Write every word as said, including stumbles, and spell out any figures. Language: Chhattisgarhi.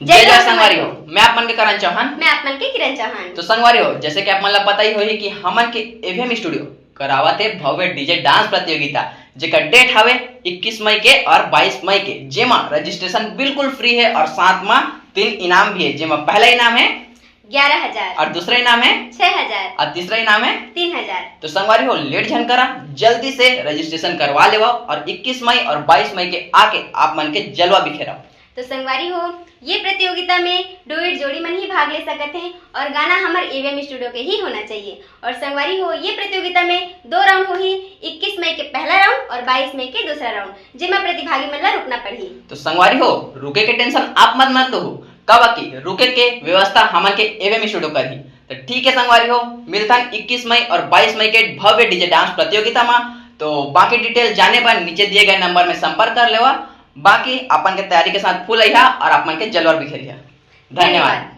जय जय संगवारी हो। मैं आप मन के करण चौहान। मैं आप मन के किरण चौहान। तो संगवारी हो, जैसे कि आप मन ला पता ही होही कि हमन के एवीएम स्टूडियो करावत हे भव्य डीजे डांस प्रतियोगिता, जेकर डेट हवे इक्कीस मई के और बाईस मई के, जेमा रजिस्ट्रेशन बिल्कुल फ्री है और साथ में तीन इनाम भी है, जेमा पहला इनाम है ग्यारह हजार। और दूसरा इनाम है छह हजार। और तीसरा इनाम है तीन हजार। तो संगवारी हो, लेट झन करा, जल्दी से रजिस्ट्रेशन करवा लेवा और इक्कीस मई और बाईस मई के आके आप मन के जलवा बिखेरा। तो संगवारी हो, ये प्रतियोगिता में डुएट जोड़ी मन ही भाग ले सकत हैं और गाना हमर एवीएम स्टूडियो के ही होना चाहिए। और संगवारी हो, ये प्रतियोगिता में दो राउंड होही, इक्कीस मई के पहला राउंड और बाईस मई के दूसरा राउंड, जेमा प्रतिभागी मन ला रुकना पड़ही। तो संगवारी हो, रुके के टेंशन आप मन मत लो, काबर कि रुके के व्यवस्था हमन के एवीएम स्टूडियो करही। तो ठीक है संगवारी हो, मिलथन इक्कीस मई और बाईस मई के भव्य डीजे डांस प्रतियोगिता में। तो बाकी डिटेल जाने बर नीचे दिए गए नंबर में संपर्क कर लेवा। बाकी अपन के तैयारी के साथ फुल अइहा और आप मन के जलवा बिखेरिहा। धन्यवाद।